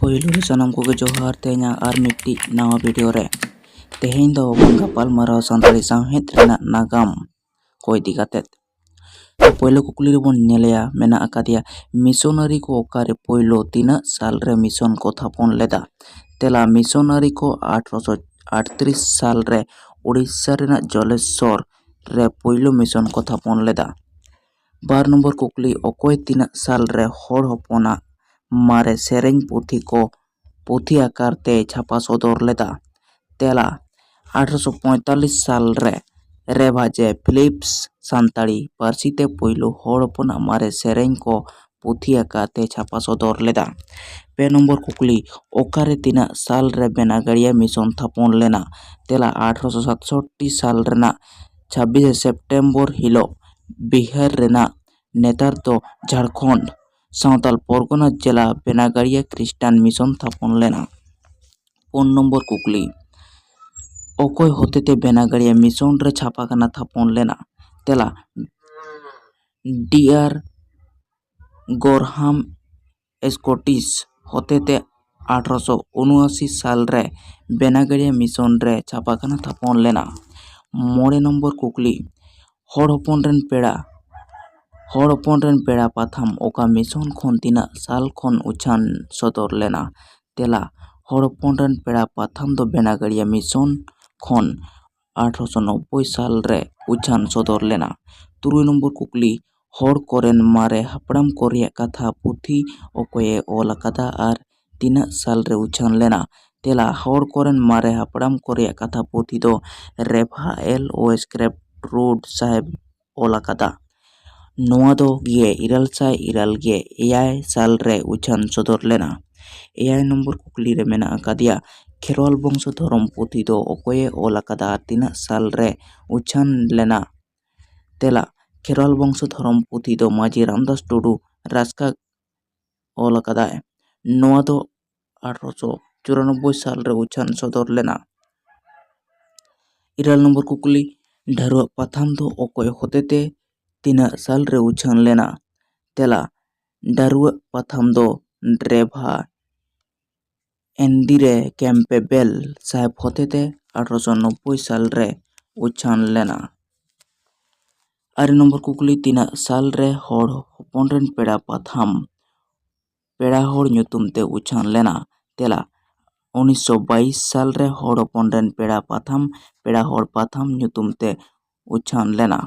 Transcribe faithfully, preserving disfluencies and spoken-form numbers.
ᱯᱳᱭᱞᱳ ᱨᱮ ᱥᱟᱱᱟᱢ ᱠᱚᱜᱮ ᱡᱚᱦᱟᱨ᱾ ᱛᱮᱦᱮᱧᱟᱜ ᱟᱨ ᱢᱤᱫᱴᱤᱡ ᱱᱟᱣᱟ ᱵᱷᱤᱰᱤᱭᱳ ᱨᱮ ᱛᱮᱦᱮᱧ ᱫᱚ ᱵᱚᱱ ᱜᱟᱯᱟᱞ ᱢᱟᱨᱟᱣ ᱥᱟᱱᱛᱟᱲᱤ ᱥᱟᱶᱦᱮᱫ ᱨᱮᱱᱟᱜ ᱱᱟᱜᱟᱢ ᱠᱚ ᱤᱫᱤ ᱠᱟᱛᱮᱫ᱾ ᱛᱚ, ᱯᱳᱭᱞᱳ ᱠᱩᱠᱞᱤ ᱨᱮᱵᱚᱱ ᱧᱮᱞᱮᱭᱟ, ᱢᱮᱱᱟᱜ ᱟᱠᱟᱫᱮᱭᱟ, ᱢᱤᱥᱚᱱᱟᱨᱤ ᱠᱚ ᱚᱠᱟᱨᱮ ᱯᱳᱭᱞᱳ ᱛᱤᱱᱟᱹᱜ ᱥᱟᱞ ᱨᱮ ᱢᱤᱥᱚᱱ ᱠᱚ ᱛᱷᱟᱯᱚᱱ ᱞᱮᱫᱟ? ᱛᱮᱞᱟ, ᱢᱤᱥᱚᱱᱟᱨᱤ ᱠᱚ ᱟᱴᱷᱨᱚᱥᱚ ᱟᱴᱛᱨᱤᱥ ᱥᱟᱞ ᱨᱮ ᱳᱰᱤᱥᱟ ᱨᱮᱱᱟᱜ ᱡᱚᱞᱮᱥᱥᱚᱨ ᱨᱮ ᱯᱳᱭᱞᱳ ᱢᱤᱥᱚᱱ ᱠᱚ ᱛᱷᱟᱯᱚᱱ ᱞᱮᱫᱟ᱾ ᱵᱟᱨ ᱱᱚᱢᱵᱚᱨ ᱠᱩᱠᱞᱤ, ᱚᱠᱚᱭ ᱛᱤᱱᱟᱹᱜ ᱥᱟᱞ ᱨᱮ ᱦᱚᱲ ᱦᱚᱯᱚᱱᱟᱜ ᱢᱟᱨᱮ ᱥᱮᱨᱮᱧ ᱯᱩᱛᱷᱤ ᱠᱚ ᱯᱩᱛᱷᱤ ᱟᱠᱟᱨ ᱛᱮ ᱪᱷᱟᱯᱟ ᱥᱚᱫᱚᱨ ᱞᱮᱫᱟ? ᱛᱮᱞᱟ, ᱟᱴᱷᱨᱚᱥᱚ ᱯᱚᱸᱭᱛᱟᱞᱞᱤᱥ ᱥᱟᱞ ᱨᱮ ᱨᱮᱵᱷᱟ ᱡᱮ ᱯᱷᱤᱞᱤᱯᱥ ᱥᱟᱱᱛᱟᱲᱤ ᱯᱟᱹᱨᱥᱤ ᱛᱮ ᱯᱳᱭᱞᱳ ᱦᱚᱲ ᱦᱚᱯᱚᱱᱟᱜ ᱢᱟᱨᱮ ᱥᱮᱨᱮᱧ ᱠᱚ ᱯᱩᱛᱷᱤ ᱟᱠᱟᱨ ᱛᱮ ᱪᱷᱟᱯᱟ ᱥᱚᱫᱚᱨ ᱞᱮᱫᱟ᱾ ᱯᱮ ᱱᱚᱢᱵᱚᱨ ᱠᱩᱠᱞᱤ, ᱚᱠᱟᱨᱮ ᱛᱤᱱᱟᱹᱜ ᱥᱟᱞ ᱨᱮ ᱵᱮᱱᱟᱜᱟᱲᱤᱭᱟ ᱢᱤᱥᱚᱱ ᱛᱷᱟᱯᱚᱱ ᱞᱮᱱᱟ? ᱛᱮᱞᱟ, ᱟᱴᱷᱨᱚᱥᱚ ᱥᱟᱛᱥᱚᱴᱴᱤ ᱥᱟᱞ ᱨᱮᱱᱟᱜ ᱪᱷᱟᱵᱵᱤᱥᱮ ᱥᱮᱯᱴᱮᱢᱵᱚᱨ ᱦᱤᱞᱳᱜ ᱵᱤᱦᱟᱨ ᱨᱮᱱᱟᱜ, ᱱᱮᱛᱟᱨ ᱫᱚ ᱡᱷᱟᱲᱠᱷᱚᱸᱰ, ᱥᱟᱶᱛᱟᱞ ᱯᱚᱨᱜᱚᱱᱟ ᱡᱮᱞᱟ ᱵᱮᱱᱟᱜᱟᱲᱤᱭᱟ ᱠᱷᱨᱤᱥᱴᱟᱱ ᱢᱤᱥᱚᱱ ᱛᱷᱟᱯᱚᱱ ᱞᱮᱱᱟ᱾ ᱯᱩᱱ ᱱᱚᱢᱵᱚᱨ ᱠᱩᱠᱞᱤ, ᱚᱠᱚᱭ ᱦᱚᱛᱮᱛᱮ ᱵᱮᱱᱟᱜᱟᱲᱤᱭᱟ ᱢᱤᱥᱚᱱ ᱨᱮ ᱪᱷᱟᱯᱟ ᱠᱷᱟᱱᱟ ᱛᱷᱟᱯᱚᱱ ᱞᱮᱱᱟ? ᱛᱮᱞᱟ, ᱰᱤ ᱟᱨ ᱜᱚᱨᱦᱟᱢ ᱥᱠᱚᱴᱤᱥ ᱦᱚᱛᱮᱛᱮ ᱟᱴᱷᱨᱚᱥᱚ ᱩᱱᱩᱟᱥᱤ ᱥᱟᱞ ᱨᱮ ᱵᱮᱱᱟᱜᱟᱲᱤᱭᱟ ᱢᱤᱥᱚᱱ ᱨᱮ ᱪᱷᱟᱯᱟ ᱠᱷᱟᱱᱟ ᱛᱷᱟᱯᱚᱱ ᱞᱮᱱᱟ᱾ ᱢᱚᱬᱮ ᱱᱚᱢᱵᱚᱨ ᱠᱩᱠᱞᱤ, ᱦᱚᱲ ᱦᱚᱯᱚᱱ ᱨᱮᱱ ᱯᱮᱲᱟ, ᱦᱚᱲ ᱦᱚᱯᱚᱱ ᱨᱮᱱ ᱯᱮᱲᱟ ᱯᱟᱛᱷᱟᱢ ᱚᱠᱟ ᱢᱤᱥᱚᱱ ᱠᱷᱚᱱ ᱛᱤᱱᱟᱹᱜ ᱥᱟᱞ ᱠᱷᱚᱱ ᱩᱪᱷᱟᱹᱱ ᱥᱚᱫᱚᱨ ᱞᱮᱱᱟ? ᱛᱮᱞᱟ, ᱦᱚᱲ ᱦᱚᱯᱚᱱ ᱨᱮᱱ ᱯᱮᱲᱟ ᱯᱟᱛᱷᱟᱢ ᱫᱚ ᱵᱮᱱᱟᱜᱟᱲᱤᱭᱟ ᱢᱤᱥᱚᱱ ᱠᱷᱚᱱ ᱟᱴᱷᱨᱚᱥᱚ ᱱᱚᱵᱵᱳᱭ ᱥᱟᱞ ᱨᱮ ᱩᱪᱷᱟᱹᱱ ᱥᱚᱫᱚᱨ ᱞᱮᱱᱟ᱾ ᱛᱩᱨᱩᱭ ᱱᱚᱢᱵᱚᱨ ᱠᱩᱠᱞᱤ, ᱦᱚᱲ ᱠᱚᱨᱮᱱ ᱢᱟᱨᱮ ᱦᱟᱯᱲᱟᱢ ᱠᱚ ᱨᱮᱭᱟᱜ ᱠᱟᱛᱷᱟ ᱯᱩᱛᱷᱤ ᱚᱠᱚᱭᱮ ᱚᱞ ᱟᱠᱟᱫᱟ ᱟᱨ ᱛᱤᱱᱟᱹᱜ ᱥᱟᱞ ᱨᱮ ᱩᱪᱷᱟᱹᱱ ᱞᱮᱱᱟ? ᱛᱮᱞᱟ, ᱦᱚᱲ ᱠᱚᱨᱮᱱ ᱢᱟᱨᱮ ᱦᱟᱯᱲᱟᱢ ᱠᱚ ᱨᱮᱭᱟᱜ ᱠᱟᱛᱷᱟ ᱯᱩᱛᱷᱤ ᱫᱚ ᱨᱮᱵᱷᱟ ᱮᱞ ᱳ ᱥᱠᱨᱮᱯ ᱨᱳᱰ ᱥᱟᱦᱮᱵᱽ ᱚᱞ ᱟᱠᱟᱫᱟ᱾ ᱱᱚᱣᱟ ᱫᱚ ᱜᱮ ᱤᱨᱟᱹᱞ ᱥᱟᱭ ᱤᱨᱟᱹᱞ ᱜᱮ ᱮᱭᱟᱭ ᱥᱟᱞ ᱨᱮ ᱩᱪᱷᱟᱹᱱ ᱥᱚᱫᱚᱨ ᱞᱮᱱᱟ᱾ ᱮᱭᱟᱭ ᱱᱚᱢᱵᱚᱨ ᱠᱩᱠᱞᱤ ᱨᱮ ᱢᱮᱱᱟᱜ ᱟᱠᱟᱫᱮᱭᱟ, ᱠᱷᱮᱨᱣᱟᱞ ᱵᱚᱝᱥᱚ ᱫᱷᱚᱨᱚᱢ ᱯᱩᱛᱷᱤ ᱫᱚ ᱚᱠᱚᱭᱮ ᱚᱞ ᱟᱠᱟᱫᱟ ᱟᱨ ᱛᱤᱱᱟᱹᱜ ᱥᱟᱞ ᱨᱮ ᱩᱪᱷᱟᱹᱱ ᱞᱮᱱᱟ? ᱛᱮᱞᱟ, ᱠᱷᱮᱨᱣᱟᱞ ᱵᱚᱝᱥᱚ ᱫᱷᱚᱨᱚᱢ ᱯᱩᱛᱷᱤ ᱫᱚ ᱢᱟᱹᱡᱷᱤ ᱨᱟᱢᱫᱟᱥ ᱴᱩᱰᱩ ᱨᱟᱥᱠᱟ ᱚᱞ ᱟᱠᱟᱫᱟᱭ᱾ ᱱᱚᱣᱟ ᱫᱚ ᱟᱴᱷᱨᱚᱥᱚ ᱪᱩᱨᱟᱱᱚᱵᱵᱳᱭ ᱥᱟᱞ ᱨᱮ ᱩᱪᱷᱟᱹᱱ ᱥᱚᱫᱚᱨ ᱞᱮᱱᱟ᱾ ᱤᱨᱟᱹᱞ ᱱᱚᱢᱵᱚᱨ ᱠᱩᱠᱞᱤ, ᱰᱷᱟᱹᱨᱣᱟᱹᱜ ᱯᱟᱛᱷᱟᱢ ᱫᱚ ᱚᱠᱚᱭ ᱦᱚᱛᱮᱛᱮ ᱛᱤᱱᱟᱹᱜ ᱥᱟᱞ ᱨᱮ ᱩᱪᱷᱟᱹᱱ ᱞᱮᱱᱟ? ᱛᱮᱞᱟ, ᱰᱷᱟᱹᱨᱣᱟᱹᱜ ᱯᱟᱛᱷᱟᱢ ᱫᱚ ᱨᱮᱵᱷᱟ ᱮᱱᱰᱤ ᱨᱮ ᱠᱮᱢᱯᱮᱵᱮᱞ ᱥᱟᱦᱮᱵ ᱦᱚᱛᱮᱛᱮ ᱟᱴᱷᱨᱚᱥᱚ ᱱᱚᱵᱵᱳᱭ ᱥᱟᱞ ᱨᱮ ᱩᱪᱷᱟᱹᱱ ᱞᱮᱱᱟ᱾ ᱟᱨᱮ ᱱᱚᱢᱵᱚᱨ ᱠᱩᱠᱞᱤ, ᱛᱤᱱᱟᱹᱜ ᱥᱟᱞ ᱨᱮ ᱦᱚᱲ ᱦᱚᱯᱚᱱ ᱨᱮᱱ ᱯᱮᱲᱟ ᱯᱟᱛᱷᱟᱢ ᱯᱮᱲᱟ ᱦᱚᱲ ᱧᱩᱛᱩᱢ ᱛᱮ ᱩᱪᱷᱟᱹᱱ ᱞᱮᱱᱟ? ᱛᱮᱞᱟ, ᱩᱱᱤᱥᱥᱚ ᱵᱟᱭᱤᱥ ᱥᱟᱞ ᱨᱮ ᱦᱚᱲ ᱦᱚᱯᱚᱱ ᱨᱮᱱ ᱯᱮᱲᱟ ᱯᱟᱛᱷᱟᱢ ᱯᱮᱲᱟ ᱦᱚᱲ ᱯᱟᱛᱷᱟᱢ ᱧᱩᱛᱩᱢ ᱛᱮ ᱩᱪᱷᱟᱹᱱ ᱞᱮᱱᱟ᱾